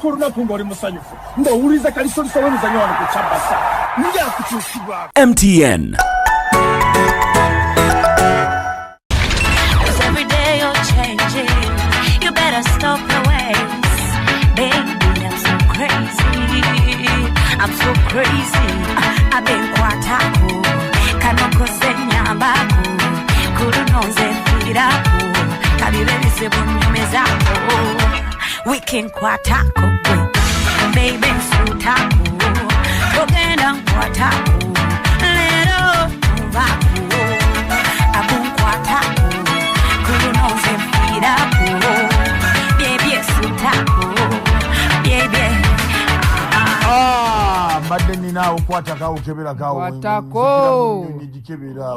Otandika olunaku ng'oli musanyufu ng'owuliriza kalisoliso w'emizannyo wano ku Kyabasa ng'akutuusibwako MTN. 'Cause every day you're changing. You better stop your ways. Baby, I'm so crazy. I'm so crazy. Abenkwatako. Kanokose nyambako. Kulunonze firako. Kabibe bizibu nnyumizako. We can kwatako. Baby, nsutako. Togenda nkwatako. Leero nvako. Akunkwatako. Kulunonze nfiirako. Byebye sutako. Byebye. Ah, mbadde nina okwatakawo keberakawo. Kwatako. Gikebera.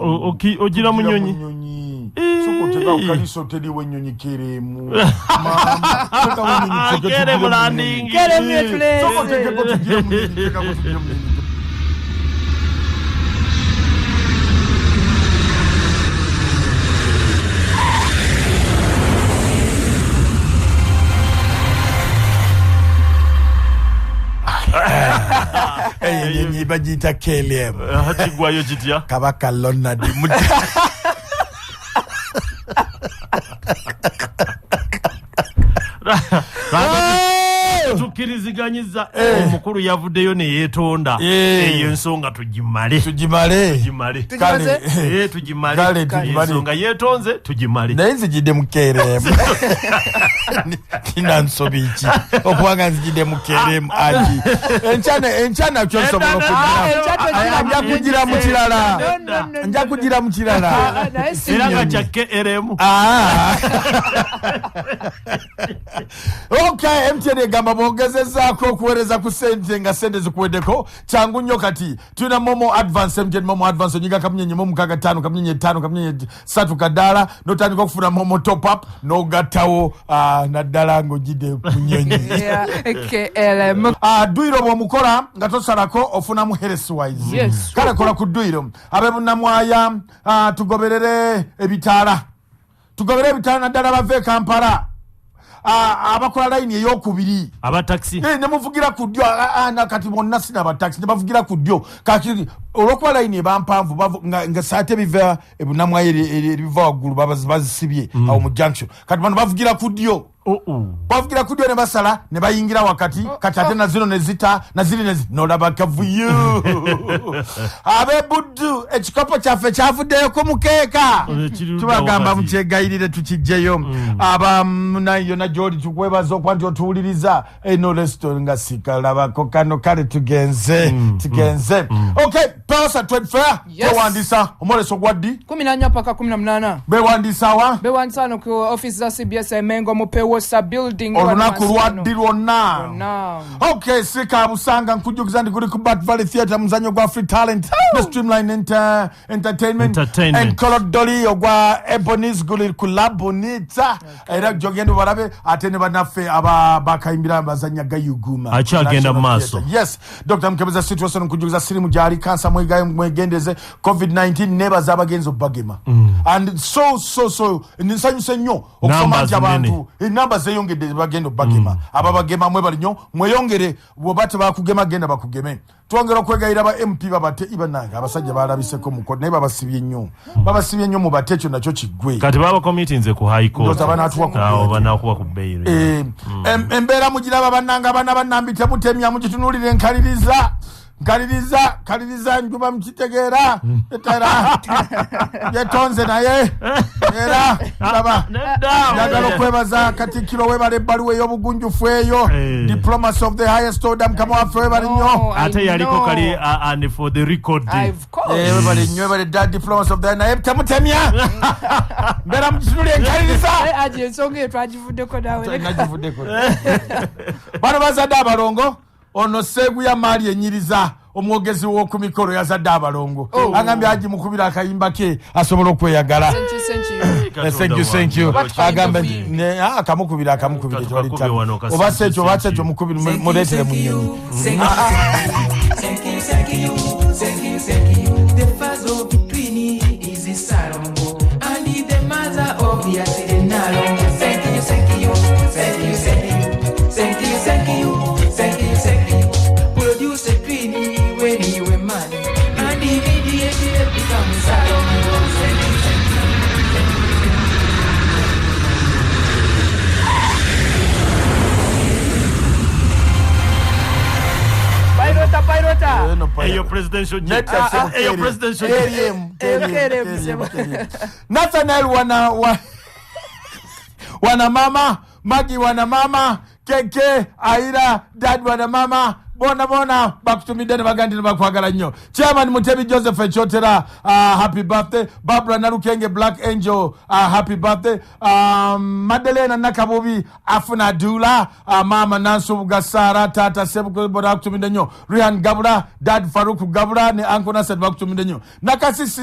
Ogira mu nnyonyi? Nyonyi. Eee. Sokotekawo kaliso teriwo ennyonyi keremu. Mama, tekawo ennyonyi, tuge Kere tugire mu branding. nnyonyi. Kere mwetulese. Sokotekeko tugire mu nnyonyi, tekako tugire mu nnyonyi. Eyo ennyonyi bagiyita KLM. Ah, kigwayo kitya? Kabaka Lonard. Tukkiriziganyiza, omukulu yavuddeyo ne yeetonda. Eh. Eyo ensonga tugimale. Tugimale. Tugimale. Kale. Eh, tugimale. Kale, tugimale. Ensonga yeetonze, tugimale. Naye nzijidde mu KLM. Nina nsobi ki okubanga nzijidde mu KLM? Agi enkyana kyo nsobola Ah, enkya okugira togira nja mu kugira mu kirala. No, no, no, Nja no, kugira mu kirala. Ah, naye si Era nga nnyonyi. kya KLM. Ah. Okay, MTN egamba bw'ogezezaako okuweereza ku sente nga sente zikuweddeko, kyangu nnyo. Kati tulina MoMo Advance, MTN MoMo Advance. Onyiga kamunyenye mu mukaaga ttaano kamunyenye ttaano kamunyenye ssatu kadaala n'otandika okufuna MoMo top up n'ogattawo, naddala ng'ogidde ku nnyonyi. Yeah, KLM. Ah, dduyiro bw'omukola nga tosalako ofunamu health wise. Yes. Kale kola ku dduyiro abe Bunnamwaya, tugoberere ebitaala, tugoberere ebitaala naddala bava e Kampala. Ah, abakola layini eyokubiri. Abatakisi. Eh, ne muvugira ku ddyo. Kati bonna sina batakisi ne bavugira ku ddyo. Kati olwokuba layini eba mpanvu, nga saate biva ebunamwayo ebiva waggulu bazisibye awo mu junction. Kati bano bavugira ku ddyo. Oh, oh. Bavugira ku ddyo ne basala ne bayingira wakati. Kati ate nazino ne zita naziri nolaba kavuyo. Ab'ebuddu, ekikopo kyaffe kyavuddeyo ku mukeeka. Eh, kiri Tubagamba wakati. mukyegayirire tukijjeyo. Yonna gyoli tukwebaza okuba nti otuwuliriza eno resto nga sikalabako kano. Kale tugenze, tugenze. Okay, Pelsa Trade Fair. Yes. Twewandisa omwoleso gwa ddi? 14 paka 18. Bewandisawa? Bewandisa wano ku office za CBS Emengo mu Pewosa building. Olunaku Wano wansi lwaddi lwonna? Lwonna. Okay, sika busanga nkujjukiza nti guli ku Bat Valley Theatre, muzannyo gwa Free Talent ne Streamline Entertainment Entertainment. and Colodoli ogwa Ebonies guli ku Labonita, era gyogenda balabe ate ne bannaffe aba bakayimbira bazannya Gayuguma. Akyagenda mu maaso. Theatre. Yes, Dr Mukebeza situation nkujjukiza sirimu gyali kansa mwegayo mwegendeze covid-19. Nebaza abagenzi obagema and so so so nsanyuse nnyo okusoma Numbers nti abantu enamba zeyongedde bagenda obagema. Ababagema mwebali nnyo, mweyongere. Bwoba tebakugema genda bakugeme. Twongera okwegayira ba MP babate ibanange abasajja balabiseko muko naye babasibye nnyo, babasibye nnyo, mubate ekyo nakyo kiggwe. Kati babakomitinze ku high court. Ndowooza banaatuwa ku Awo bail. banakuwa ku bail. Eh, embeera mugiraba bannanga, abaana bannambi temutemya, mugitunuulire. Nkaliriza, nkaliriza, kaliriza njuba mukitegeera etera yetonze naye era laba. Nedda. Njagala okwebaza Katikkiro, webala ebbaluwa ey'obugunjufu eyo. Eh. Diplomacy of the highest order, mukama waffe webale nnyo. No, I Ate yaliko know. kali, and for the record. I've course. Eh, webale nnyo, webale dda diplomacy of the naye temutemya mbeera mugitunulire nkaliriza. Eh, Aji ensonga eyo twagivuddeko naawe. Nagivuddeko. Bano bazadde abalongo. Ono Seeguya Maali enyiriza omwogezi w'oku mikolo yazadde abalongo. Oh. Agambye agimukubira akayimba ke asobole okweyagala. Thank you, thank you. Eh, thank you, thank you. What kind Agamba of nti yimbi? Akamukubira, akamukubira. Katukakube tewali tabu. wano, Oba si ekyo, oba si ekyo, thank you. mukubire muleetere mu nnyonyi. Thank you, thank you, thank you, thank you. The father of Twini is Salongo, and the mother of Yasir Nalongo. Thank you, thank you, thank you, thank you, thank you, thank you. Eyo presidential jet. Eyo presidential jet. Nathaniel wana mama Magi wana mama Keke Aira Dad wana mama bona bona bakutumidde ne bagandi ne bakwagala nnyo. Chairman Mutebi Joseph Echotera, happy birthday. Barbara Nalukenge Black Angel, happy birthday. Madeleine Nakabubi Afuna Dula, Mama Nansu Gasara, Tata Sebuko bakutumidde nnyo. Rihan Gabura, Dad Faruku Gabura ne Uncle Nasser bakutumidde nnyo. Nakasisi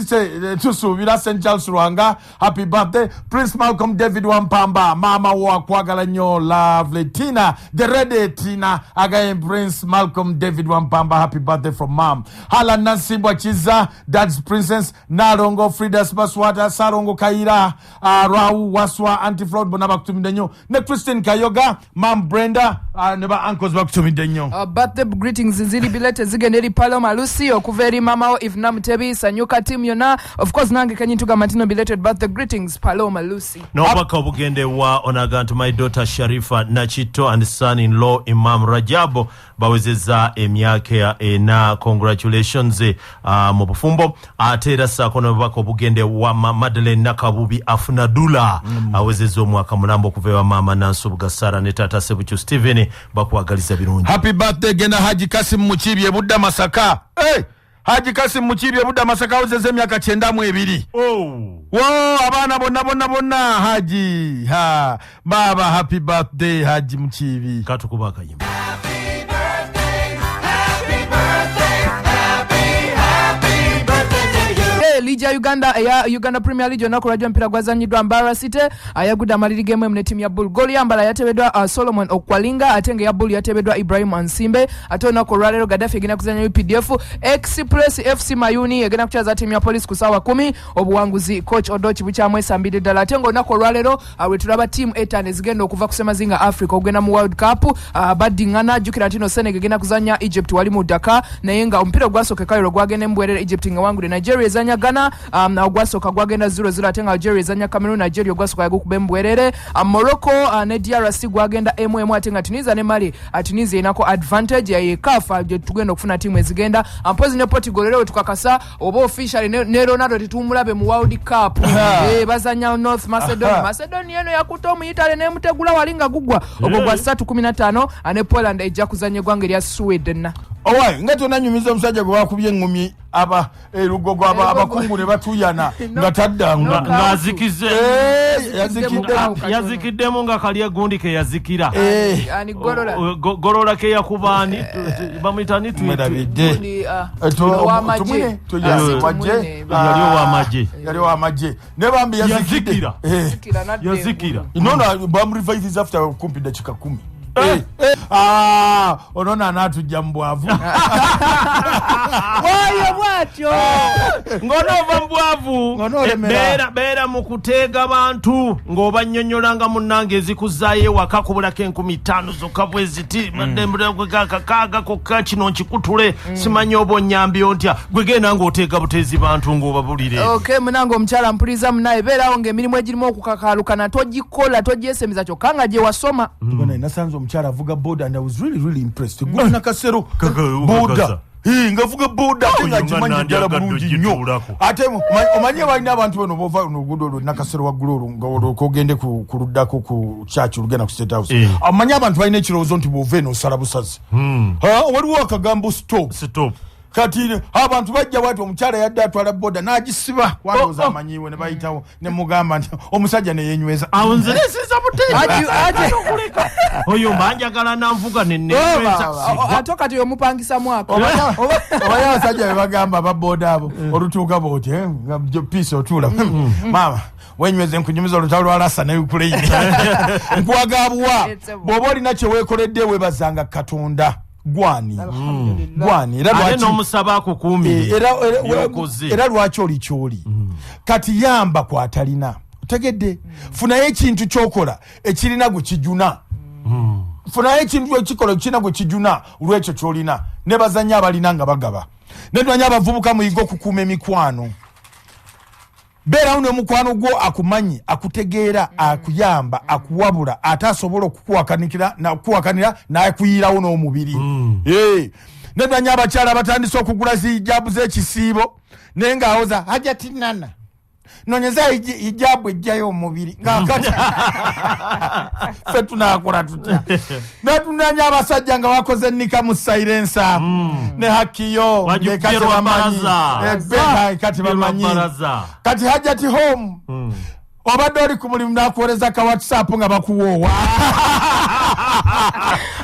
Tusuubira St Charles Ruhanga, happy birthday. Prince Malcolm David Wampamba, mama wa kwagala nnyo. Lovely Tina, the ready Tina again. Prince Malcolm David Wampamba, happy birthday from mom. Hala Nansimbwa Chiza, Dad's Princess, Narongo Frida Sbaswata, Sarongo Kaira, Rau Waswa, Auntie Floyd bona bakutumidde nnyo. Ne Christine Kayoga, Mom Brenda, ne ba uncles bakutumidde nnyo. Birthday greetings ziri bilete zigenda eri Paloma Lucy okuva eri mama wo Ivna Mutebi, Sanyuka team yonna. Of course nange kenyi tugamba nti no belated birthday greetings Paloma Lucy. N'obubaka obugende wa onaga nti my daughter Sharifa Nachito and son-in-law Imam Rajabo bawezezza emyaka ena, congratulations mu bufumbo. Ate era ssaako n'obubaka obugende wa Madeleine Nakabubi Afunadula awezezza omwaka mulamba okuva ewa maama Nansubuga Sarah ne taata Sebuchu Steven, bakwagaliza birungi. Happy birthday genda Haji Kasim Mukibi Budda Masaka. Hey! Haji Kasim Mukibi Budda Masaka awezezza emyaka 92. Oh. Wo abaana bonna bonna bonna Haji. Ha baba, happy birthday Haji Mukibi. Katukuba akayimba. Ligi ya Uganda ya Uganda Premier League olunaku lwajjo omupiira gwazanyiddwa Mbarara City ayagudde amaliri g'emu ne ttiimu ya Bull. Goal ya Mbala yatebeddwa Solomon Okwalinga, ate nga eya Bull yatebeddwa Ibrahim Ansimbe. Ate olunaku olwaleero Gaddafi egenda kuzannya UPDF, Express FC Mayuni egenda kukyaza ttiimu ya Police ku ssaawa 10. Obuwanguzi coach Odochi bukyamwesambidde ddala. Ate nga olunaku olwaleero lwe tulaba ttiimu etaano ezigenda okuva ku Ssemazinga Africa okugenda mu World Cup, baddingana. Jjukira nti no Senegal egenda kuzannya Egypt wali mu Dakar, naye nga omupiira ogwasooka e Cairo gwagenda embwerere, Egypt nga wangudde. Nigeria ezannya Ghana, ogwasooka gwagenda 0-0, ate nga Algeria ezannya Cameroon, Nigeria ogwasooka yagukuba embwerere. Morocco ne DRC gwagenda MM, ate nga Tunisia ne Mali, Tunisia erina advantage ya CAF gye tugenda okufuna ttiimu ezigenda. Mpozi ne Portugal leero tukakasa oba officially ne Ronaldo tetumulabe mu World Cup. Bazannya North Macedonia. Macedonia eno yakuta omuyitale n'emutegula wali nga gugwa ogwo gwa 3-15, ne Poland ejja kuzannya eggwanga erya Sweden. Owaye nga tonanyumiza omusajja gwe bakubye eŋŋumi aba erugogo abakungu ne batuyana nga tadda ng'azikize yazikiddemu nga kali egundi ke yazikira ani Golola Golola ke yakubaani bamuyita ni yali ow'amagye ne bambi yazikira nono bamurevives after kumpi dakika 10. Onona anatujja mbwavu. Oyo bwatyo ng'onoova mbwavu beera mu kuteega bantu ng'obannyonnyolanga munnange ezikuzaayo ewaka kubulako 5,000 zokka bwe ziti kakaaga kokka kino nkikutule simanyi oba onnyambye ntya gwe genda ng'oteega buteezi bantu ng'obabulire. Okay, munange omukyala mpuliza munaye beerawo ng'emirimu egirimu okukakaalukana togikola togyesemeza kyokka nga gye wasoma. Nasanze omukyala avuga boda and I was really really impressed. Gwe Nakasero boda. Ngavuga boda ate nga nkimanyi ddala bulungi nnyo. Ate omanye balina abantu bano bova oluguudo olwo Nakasero waggulu olwo nga olwoka ogende ku luddako ku church olugenda ku State House. Omanye abantu balina ekirowoozo nti bw'ova eno osala busazi. Waliwo akagambo stop. Stop. Kati abantu bajja wati omukyala yadde atwala boda n'agisiba kwalowooza amanyiwe ne bayitawo ne mugamba nti omusajja ne yeenyweza. Awo nze nesiza buteeka oyo mba njagala nanvuga nenenyweza ate kati omupangisa mwaka obaye abasajja be bagamba aba boda abo olutuuka bw'oti peace otuula maama wenyweze nkunyumiza olutalo lwa Lasa ne Ukraine nkuwagabuwa bw'oba olina kye weekoledde weebazanga Katonda. Gwani gwani era lwaki n'omusaba akukuumire era lwaki oli kyoli kati yamba kwatalina otegedde funayo ekintu kyokola ekirina gwe kijuna funayo ekintu ekikola ekirina gwe kijuna olwekyo kyolina ne bazannya abalina nga bagaba ne abavubuka muyiga okukuuma emikwano. Beerawo n'omukwano gwo akumanyi akutegeera akuyamba akuwabula ate asobola okukuwakanira n'akuyirawo n'omubiri. Nedanya abakyala batandise okugula zihijabu z'ekisiibo, naye ng'awoza Hajati Nana, nonyeza hijabu ejjayo omubiri. Kakati ffe tunakola tutya? Netunanya abasajja nga bakoze nika mu silencer ne hakiyo. Wajukirwa Kati bamanyi. baraza. Eh, kati bamanyi. Baraza. Kati Hajati Home, obadde oli ku mulimu, nakuwereza ka WhatsApp nga bakuwoowa.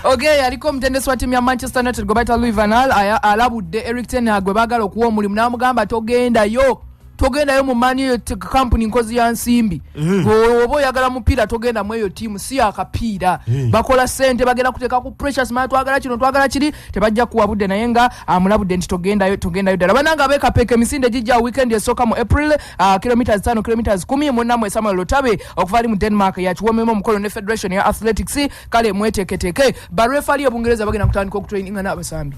Okay, aliko omutendesi wa ttiimu ya Manchester United gwe bayita Louis van Gaal alabudde Eric ten Hag gwe baagala okuwa omulimu, n'amugamba togendayo, togendayo mu Man U, kampuni nkozi ya nsimbi. Gwe oba oyagala mupiira, togenda mu eyo ttiimu, si yakapiira. Bakola sente, bagenda kuteeka ku pressure, simanya twagala kino, twagala kiri, tebajja kuwa budde. Naye nga amulabudde nti togendayo, togendayo ddala. Bananga abekapeeka, emisinde gijja weekend esooka mu April, kilometers 5, kilometers 10. Munnamwe Samuel Lotabe okuva ali mu Denmark yakiwomemu omukono ne Federation ya Athletics. Kale mweteeketeeke, barefali ebungereza bagenda kutandika okutraininga n'abasambi.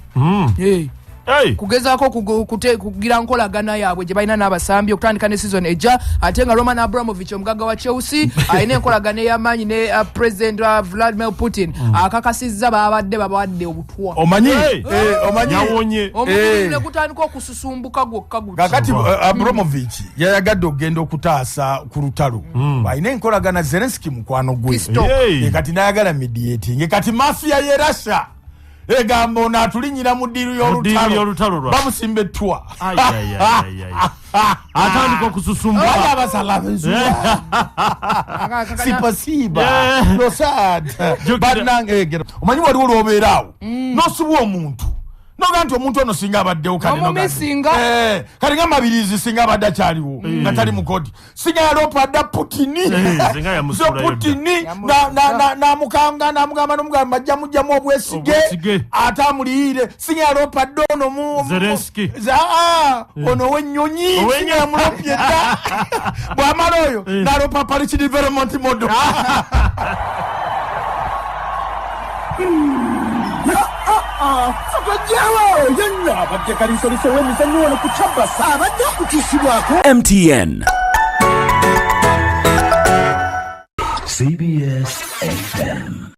Hey. Hey! Kugezaako kugira nkolagana yaabwe gye balina n'abasambi okutandika ne season ejja. Ate nga Roman Abramovich, omugagga wa Chelsea, alina enkolagana ey'amaanyi ne President Vladimir Putin, akakasizza babadde babawadde obutwa. Omanyi Hey! eh, omanyi Yawonye. Omubiri Eh. ne gutandika okususumbuka gwokka guti. Kakati Abramovich yayagadde okugenda okutaasa ku lutalo, alina enkolagana, Zelenski mukwano gwe. Kisto. Hey! Eh, kati nayagala mediating. Kati mafia ye Russia egamba ono atulinyira mu ddiiru Mu ddiiru y'olutalo y'olutalo, lwaffe. bamusimba ettwa. Ai, ai, ai, ai, ai. Atandika okususumbuka. Sipasiba. Yeah. Losad. Jukira. Bannange, omanyi waliwo lwobeeraawo nosubwa omuntu, noga nti omuntu ono singa abaddewo kale noga nti- Omumisinga. Eh, kale nga Mabirizi singa abadde akyaliwo nga tali mu koti, singa yaloopa dda Putini. Eh, singa yamusuulayo So Putini namukanga, namugamba, nomugamba ajja mujjamu obwesige. Obwesige. Ate amuliyire. Singa yaloopa dda ono Zelensky. Ono ow'ennyonyi. Ow'ennyonyi. Singa yamulopye dda. Bw'amala oyo nalopa Parish Development Model. Jawo yenna abadde kalisoliso w'emizannyo wano ku Kyabasa abadde akutisibwako. MTN. CBS FM.